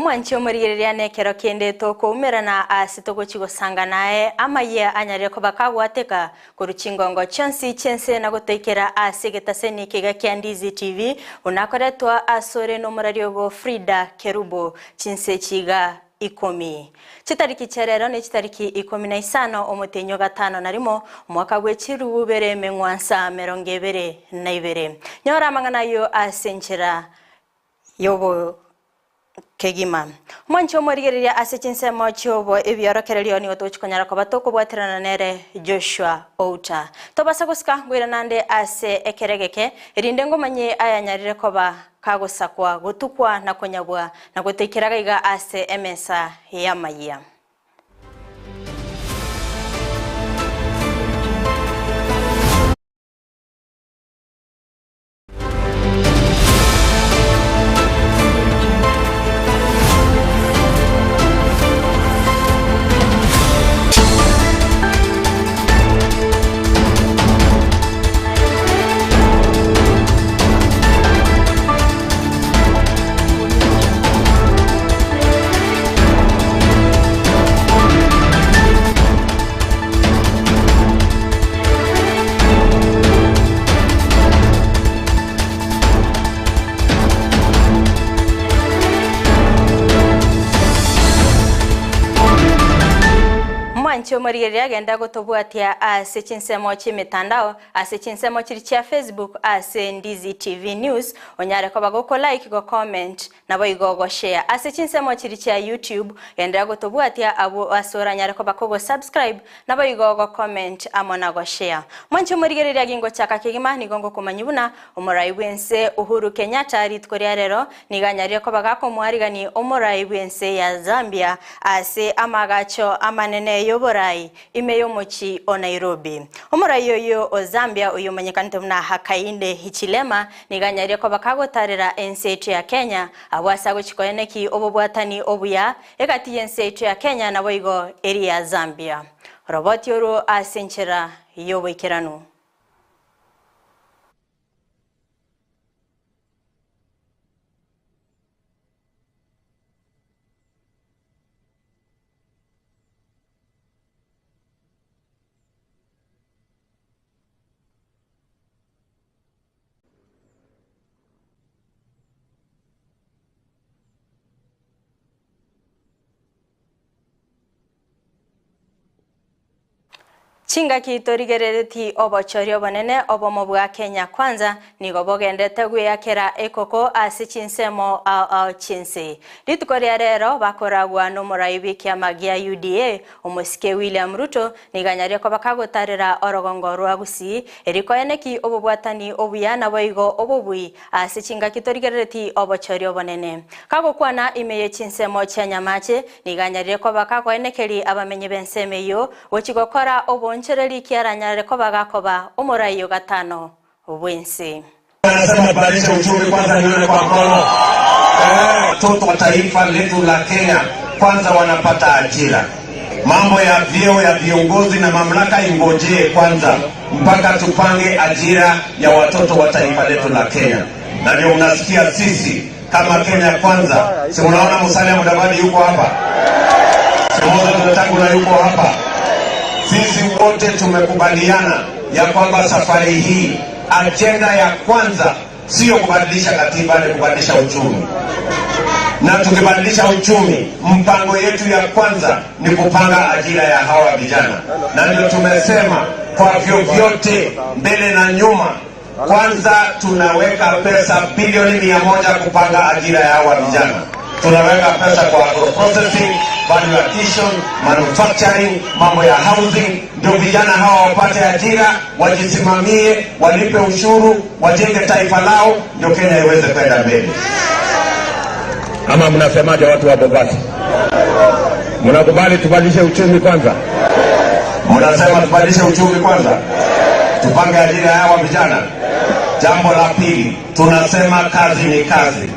Omwanchi omorigereria nekero kende tokoumerana ase togochi gosanga naye amayia anyarire koba kagwateka korwa chingongo chionsi chi'ense na gotoikera ase egetaseni kiga kia Ndizi TV buna akoretwa asore nomorari ogo Frida Kerubo chinse chiga ikomi. Chitariki chia rero ne chitariki ikomi na isano omotienyi o gatano na rimo omwaka bwe chirubu ibere emeng'wansa merongo ebere na ibere. Nyora amang'ana ayio ase enchera y'obokegima. Mwanche omorigereria ase chinsemo chi'obo ebiorokererio nigo togochia konyara koba tokobwaterana nere Joshua Outa. Tobasa gosika ngoirana nde ase ekero egeke, erinde ngomanye ayanyarire koba kagosakwa, gotukwa na konyabwa, na gotoikera gaiga ase emesa y'amayia. Mwanche omorigereria agenda gotobwatia ase chinsemo chi'emetandao Ase chinsemo chiria chia Facebook ase Ndizi TV News, onyare koba goko like, go comment, naboigo go share. Ase chinsemo chiria chia YouTube, genderera gotobwatia abwo ase oranyare koba kogo subscribe, naboigo go comment amo na go share. Mwanche omorigereria gingochaka kegima nigo ngokomanyia buna omorai bwense Uhuru Kenyatta rituko ria rero nigo anyarire koba gakomoarigani omorai bwense ya Zambia ase amagacho amanene yoborai Ime y'omochie o Nairobi. Omorai oyio o Zambia oyio omanyekanete buna Hakainde Hichilema nigo anyarie koba kagotarera ense yaito ya Kenya abwo ase agochia koeneki obobwatani obuya egati y'ense yaito ya Kenya naboigo eria ya Zambia. Roboti orwo ase enchera y'oboikeranu. Chingaki torigerereti obochori obonene obomo bwa Kenya Kwanza nigo bogendete gweakera ekoko ase chinsemo ao ao chi'ense. Rituko ria rero bakoragwa nomorai bw'ekiama gia UDA omosike William Ruto nigo anyarie koba kagotarera orogongo rwa Gusii eri koeneki obobwatani obuya naboigo obobui ase chingaki torigerereti obochori obonene. Kagokwana ime ye chinsemo chia Nyamache nigo anyarire koba kagoenekeri abamenyi b'ensemo eyio gochi gokora oboonchoreri kiaranyare koba gakoba omorai o gatano bw'ense. Anasema tubadilishe uchumi kwanza, nione kwa mkono. Eh, watoto wa taifa letu la Kenya kwanza wanapata ajira. Mambo ya vyeo ya viongozi na mamlaka ingojee kwanza mpaka tupange ajira ya watoto wa taifa letu la Kenya, na ndio unasikia sisi kama Kenya Kwanza, si unaona Musalia Mudavadi yuko hapa, si Moses Wetangula yuko hapa. Sisi wote tumekubaliana ya kwamba safari hii ajenda ya kwanza sio kubadilisha katiba, ni kubadilisha uchumi. Na tukibadilisha uchumi, mpango yetu ya kwanza ni kupanga ajira ya hawa vijana, na ndio tumesema kwa vyovyote, mbele na nyuma, kwanza tunaweka pesa bilioni 100 kupanga ajira ya hawa vijana. Tunaweka pesa kwa agroprocessing, value addition, manufacturing, mambo ya housing, ndio vijana hawa wapate ajira, wajisimamie, walipe ushuru, wajenge taifa lao, ndio Kenya iweze kwenda mbele. Ama mnasemaje watu wa Bobasi? Mnakubali tubadilishe uchumi kwanza? Mnasema tubadilishe uchumi kwanza, tupange ajira ya hawa vijana. Jambo la pili, tunasema kazi ni kazi,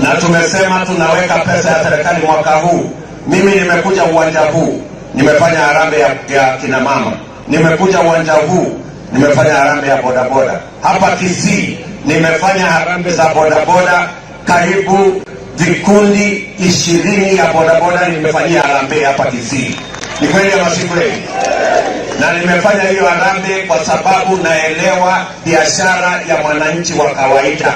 na tumesema tunaweka pesa ya serikali mwaka huu. Mimi nimekuja uwanja huu, nimefanya harambee ya, ya kina mama, nimekuja uwanja huu nimefanya harambee ya bodaboda hapa Kisii, nimefanya harambee za bodaboda karibu vikundi 20 ya bodaboda nimefanyia harambee hapa Kisii. Ni kweli ama si kweli? Na nimefanya hiyo harambee kwa sababu naelewa biashara ya mwananchi wa kawaida.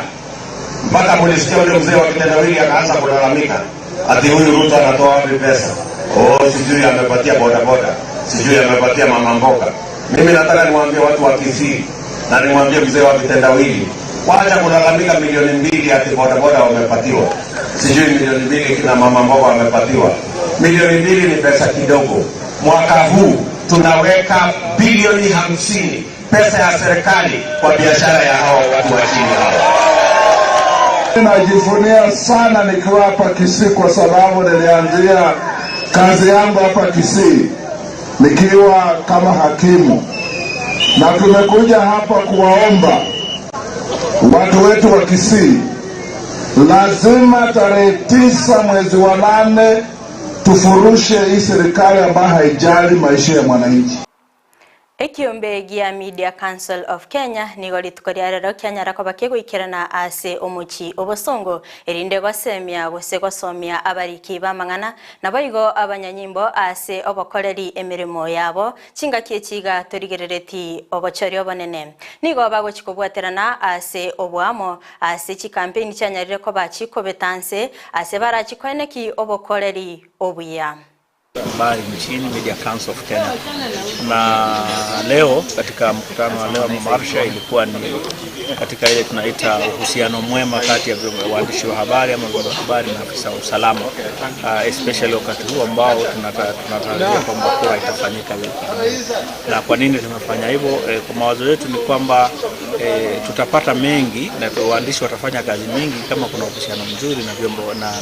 Mpaka mulisikia ule mzee wa kitendawili akaanza kulalamika ati huyu Ruto anatoa wapi pesa? Oh, sijui amepatia bodaboda, sijui amepatia mama mboga. Mimi nataka niwaambie watu wa Kisii na nimwambie mzee wa kitendawili, wacha kulalamika milioni 2 ati bodaboda wamepatiwa, sijui milioni 2 kina mama mboga wamepatiwa. Milioni 2 ni pesa kidogo. Mwaka huu tunaweka bilioni 50 pesa ya serikali kwa biashara ya hawa watu wa chini hawa. Najivunia sana nikiwa hapa Kisii kwa sababu nilianzia kazi yangu hapa Kisii nikiwa kama hakimu, na tumekuja hapa kuwaomba watu wetu wa Kisii, lazima tarehe 9 mwezi wa 8 tufurushe hii serikali ambayo haijali maisha ya mwananchi. Ekiombe gia Media Council of Kenya nigo rituko ria rero kianyara koba kegoikerana ase omochi obosongo erinde gosemia gose gosomia abariki bamang'ana nabo igo abanyanyimbo ase obokoreri emirimo yabo chingaki echiga torigerereti obochori obonene nigo bagochi kobwaterana ase obwamo ase chikampeni chianyarire koba chikobetanse ase barachikoeneki obokoreri obuya. Habari nchini Media Council of Kenya. Na leo katika mkutano wa leo marsha ilikuwa ni katika ile tunaita uhusiano mwema kati ya waandishi wa habari ama vyombo vya habari na afisa wa usalama, especially wakati huu ambao tunatarajia kwamba kura itafanyika hivi karibuni. Na kwa nini tumefanya hivyo? Kwa mawazo yetu ni kwamba tutapata mengi na waandishi watafanya kazi mingi kama kuna uhusiano mzuri na vyombo na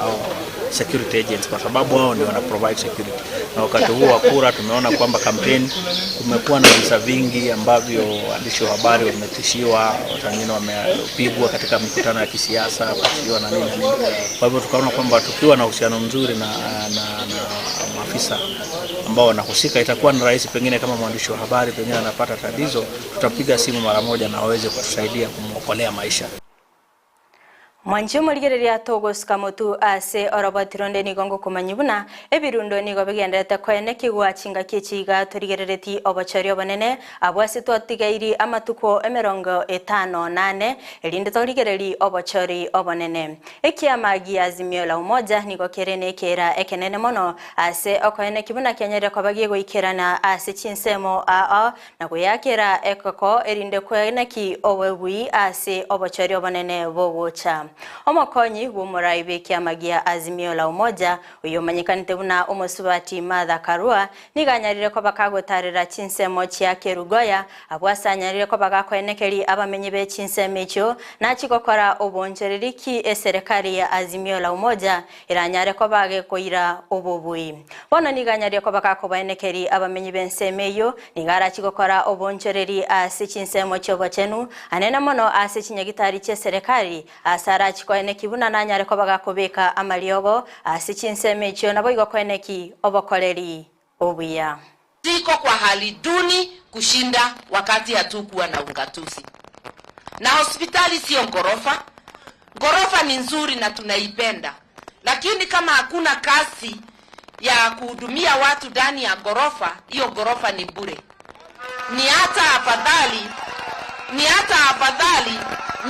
au security agents, kwa sababu wao ndio wana provide security. Na wakati huu wa kura tumeona kwamba campaign kumekuwa na visa vingi ambavyo waandishi wa habari wametishiwa, watu wengine wamepigwa katika mikutano ya kisiasa, kutishiwa na nini na nini. Kwa hivyo tukaona kwamba tukiwa na uhusiano mzuri na maafisa ambao wanahusika, itakuwa ni rahisi, pengine kama mwandishi wa habari pengine anapata tatizo, tutapiga simu mara moja na waweze kutusaidia kumuokolea maisha. Mwanchi omorigereria togosika motu ase orobotironde nigo ngokomanya buna ebirundo nigo bigenderete koenekigwa chingaki echiga torigerereti obochori obonene abwo ase twatigairi amatuko 54 erinde torigereri obochori obonene. Ekiama gia Azimio la Umoja nigo kere nekera ekenene mono ase okoeneki buna kianyarire koba gegoikerana ase chinsemo aa na goyakera ekoko erinde koeneki obobui ase obochori obonene bogocha. Omokonyi bw'omorai bw'ekiama gia Azimio la Umoja oyo omanyekanete buna omosubati Martha Karua nigo anyarire koba kagotarera chinsemo chia Kerugoya abwo ase anyarire koba gakoenekeri abamenyi be chinsemo echio nachigokora obonchereri ki eserekari ya Azimio la Umoja eranyare koba gekoira obobui. Bono nigo anyarire koba gakobaenekeri abamenyi b'ensemo eyo nigo arachigokora obonchereri ase chinsemo chi'obochenu anene mono ase chinyagitari chi'eserekari ase arachikoeneki buna nanyare koba gakobeka amariogo ase chinsemo echio nabo igo koeneki obokoreri obuya. Ziko kwa hali duni kushinda wakati hatukuwa na ugatuzi. Na hospitali sio ghorofa. Ghorofa ni nzuri na tunaipenda, lakini kama hakuna kasi ya kuhudumia watu ndani ya ghorofa, hiyo ghorofa ni bure. Ni hata afadhali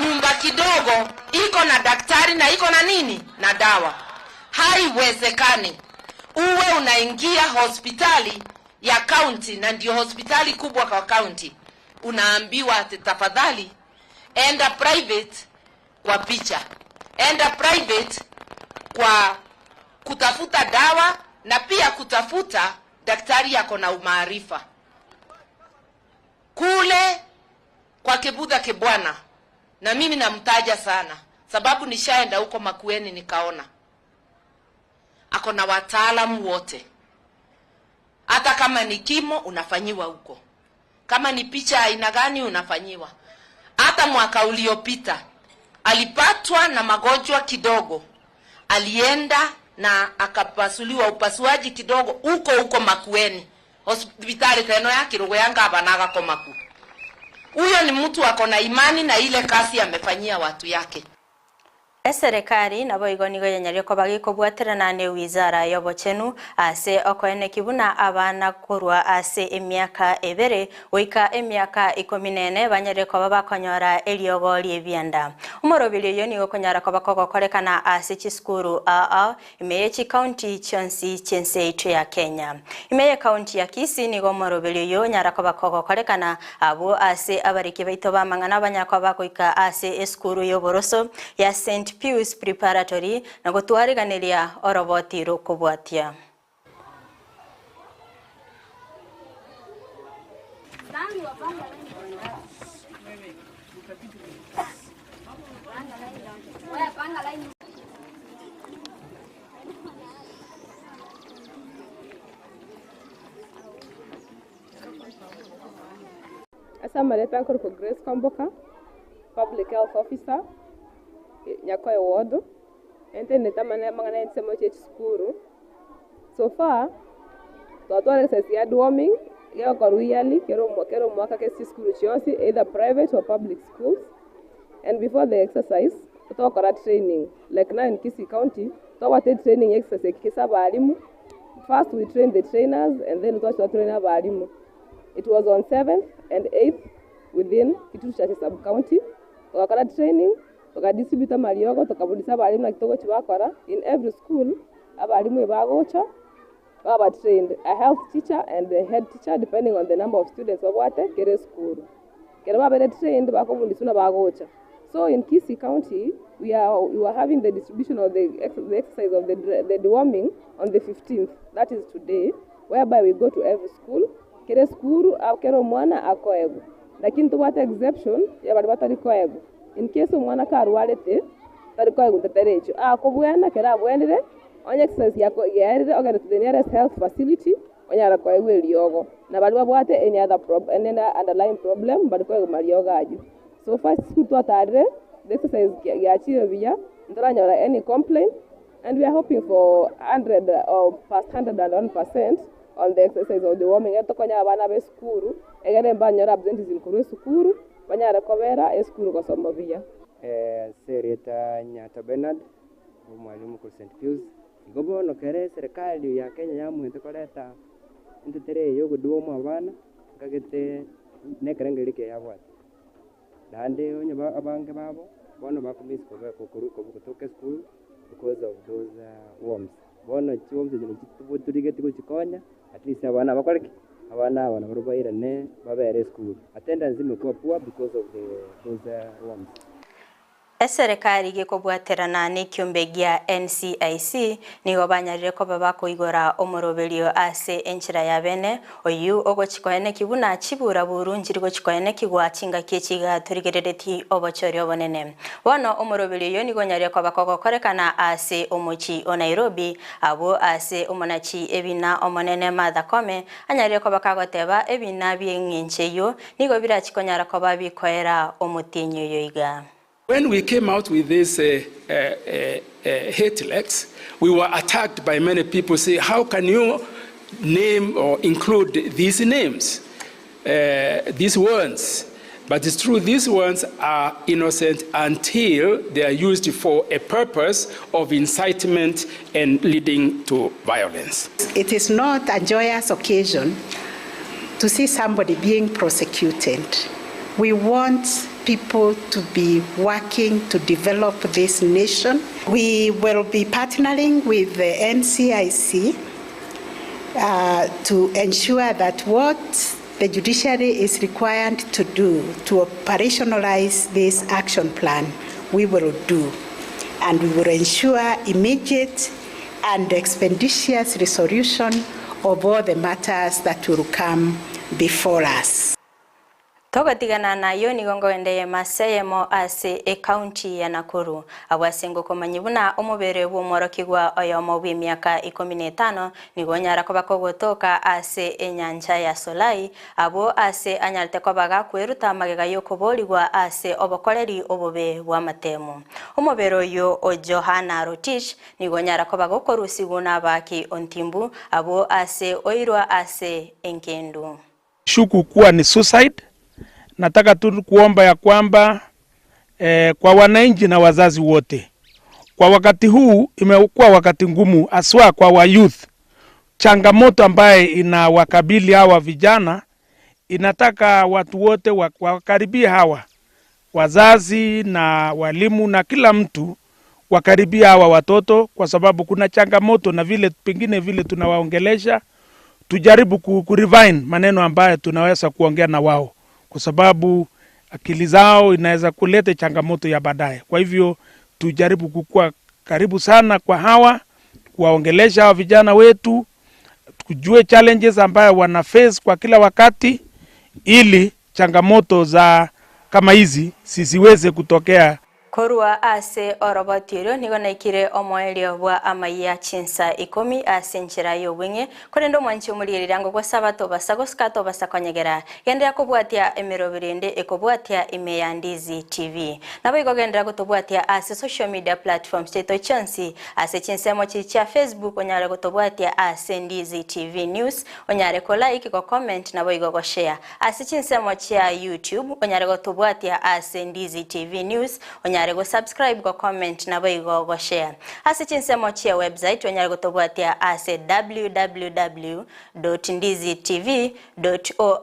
nyumba kidogo iko na daktari na iko na nini na dawa. Haiwezekani uwe unaingia hospitali ya county, na ndio hospitali kubwa kwa county, unaambiwa ati tafadhali enda private kwa picha, enda private kwa kutafuta dawa na pia kutafuta daktari yako na umaarifa. Kule kwa Kibudha Kibwana, na mimi namtaja sana sababu nishaenda huko Makueni nikaona ako na wataalamu wote. Hata kama ni kimo unafanyiwa huko, kama ni picha aina gani unafanyiwa. Hata mwaka uliopita alipatwa na magonjwa kidogo, alienda na akapasuliwa upasuaji kidogo huko huko Makueni hospitali teno ya Kirugo ya ngavana agakomaku. Huyo ni mtu ako na imani na ile kazi amefanyia watu yake. Eserekari naboigo nigo yanyaria koba gekobwaterana ne wizara y'obochenu ase okoeneki buna abana korwa ase emiaka ebere goika emiaka ikomi nene banyarire koba bakonyora eriogo ri'ebianda. Omoroberi oyio nigo okonyara koba kogokorekana ase chisukuru ao ao ime ye chikaunti chionsi chi'ense yaito ya Kenya. Ime y'ekaunti ya Kisii nigo omoroberi oyio onyara koba kogokorekana abwo ase abariki baito b'amang'ana banyara koba bagoika ase esukuru y'oboroso ya Saint Pius Preparatory na gotwariganeria oroboti rokobwatia. Ase amareta nkorokwa Grace Kwamboka, Public Health Officer, Nyakoe Ward, ntenenete amang'ana ya ensemo chia chisukuru. So far, twatwara exercise ya deworming, egokorwa yearly kera kera omwaka ase chisukuru chionsi either private or public schools, and before the exercise, togokora training like now in Kisii county, tobwate etraining ya exercise eke ase abalimu, first we train the trainers and then twacha twatrain abalimu. It was on seventh and eighth within Kitutu Chache sub county, togakora training, toga distribute amariogo, tokabundisa abalimu naki togochi bakora in every school, abalimu ebagocha baba trained, a health teacher and the head teacher depending on the number of students babwate kera esukuru. Ekero babere trained bakobundiswa buna bagocha. So in Kisii county we are we were having the distribution of the the exercise of the the deworming on the 15th that is today whereby we go to every school kera esukuru kera omwana akoegwa. Lakini tobwate exception ya baria batari koegwa. In case omwana karwarete tari koegwa ntetera echio, akobwena ekero abwenire onye exercise yako yaerire ogende to the nearest health facility onyare koegwa eriogo. Na baria babwate any other prob any underlying problem mbari koegwa mariogo aywo. So far chisukuru twatarire the exercise giachire buya ntoranyora any complaint and we are hoping for 100 or past 101% on the exercise of deworming ekero tokonya abana ba esukuru egere mbanyore absenteeism korwa esukuru banyare kobera esukuru gosoma buya. Ase erieta Nyato Bernard, omwalimu korwa St. Pius. Igo bono kere eserekari ya Kenya yamoete koreta entetere eye ya ogodeworm abana, nkagete nekerengererio ekiya yabwate. Naende onye abange babo, bono bakomiss kobe kokorwa kotoka esukuru because of those worms. Bono chiworms echi nachi torigeti gochikonya at least abana bakore ki? Abana aba nabarobwo bairane babere esukuru. Attendance imekuwa poor because of the those worms. Eserekari gekobwaterana nekiombe gia NCIC nigo banyarire koba bakoigora omoroberio ase enchera ya bene, oyio ogochikoeneki buna chiburaburu nchiri gochikoenekigwa chingaki echi iga torigerereti obochori obonene. Bono omoroberio oyio nigo onyarire koba kogokorekana ase omochi o Nairobi, abwo ase omonachi ebina omonene Martha Koome anyarire koba kagoteba ebina bi'eng'encho eyio nigo birachi konyara koba bikoera omotienyi oyo iga. When we came out with this hate lex, we were attacked by many people say how can you name or include these names, these words, but it's true these words are innocent until they are used for a purpose of incitement and leading to violence. It is not a joyous occasion to see somebody being prosecuted. We want people to be working to develop this nation. We will be partnering with the NCIC uh, to ensure that what the judiciary is required to do to operationalize this action plan, we will do. And we will ensure immediate and expeditious resolution of all the matters that will come before us. Togotigana nayio nigo ngoenda eyemo ase eyemo ase ecounty ya Nakuru. Abwo ase ngokomanyia buna omobere bw'omworokigwa oyomo bw'emiaka ikomi na etano nigo onyara koba kogotoka ase enyancha ya Solai, abwo ase anyarete koba gakweruta magega y'okoboorigwa ase obokoreri obobe bw'amatemo. Omobere oyio o Johana Rotich nigo onyara koba gokorusigwa n'abaaki ontimbu abwo ase oirwa ase engendu. Shuku kuwa ni suicide. Nataka tu kuomba ya kwamba eh, kwa wananchi na wazazi wote. Kwa wakati huu imekuwa wakati ngumu haswa kwa wa youth. Changamoto ambaye inawakabili hawa vijana inataka watu wote wakaribie hawa wazazi na walimu na kila mtu wakaribia hawa watoto, kwa sababu kuna changamoto na vile pengine vile tunawaongelesha, tujaribu kurefine maneno ambayo tunaweza kuongea na wao, kwa sababu akili zao inaweza kuleta changamoto ya baadaye. Kwa hivyo tujaribu kukua karibu sana kwa hawa, kuwaongelesha hawa vijana wetu, tujue challenges ambayo wana face kwa kila wakati, ili changamoto za kama hizi zisiweze kutokea. Korwa ase oroboti orio nigo naikire omoerio bwa amaiya chinsa ikomi ase enchera ya obweng'e korende omwanchi omorigereria ngogosaba tobasa gosika tobasa konyegera genderera kobwatia emeroberi ende ekobwatia ime ya Ndizi TV. Nabo igo genderera gotobwatia ase social media platforms chiaito chionsi ase chinsemo chiri chia Facebook onyare gotobwatia ase Ndizi TV News onyare ko like, go comment nabo igo go share. Ase chinsemo chia YouTube onyare gotobwatia ase Ndizi TV News onyare go subscribe, go comment naboigo go share. Ase chinsemo chia website onyare gotobwatia ase www dot ndizitv dot or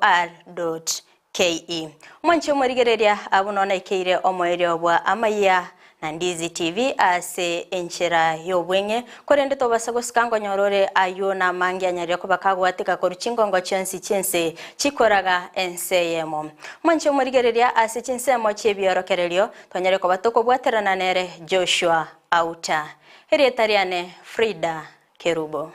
dot ke. Omwanchi omorigereria abwo nonya naikeire omoerio bwa amayia na Ndizi TV ase enchera y'obweng'e, korende tobasa gosika ngonyora ore ayio namange anyarire koba kagwatika korwa chingongo chionsi chi'ense chikoraga ense eyemo. Mwanche omorigereria ase chinsemo chi'ebiorokererio, tonyare koba tokobwaterana nere Joshua Auta. Erieta riane Frida Kerubo.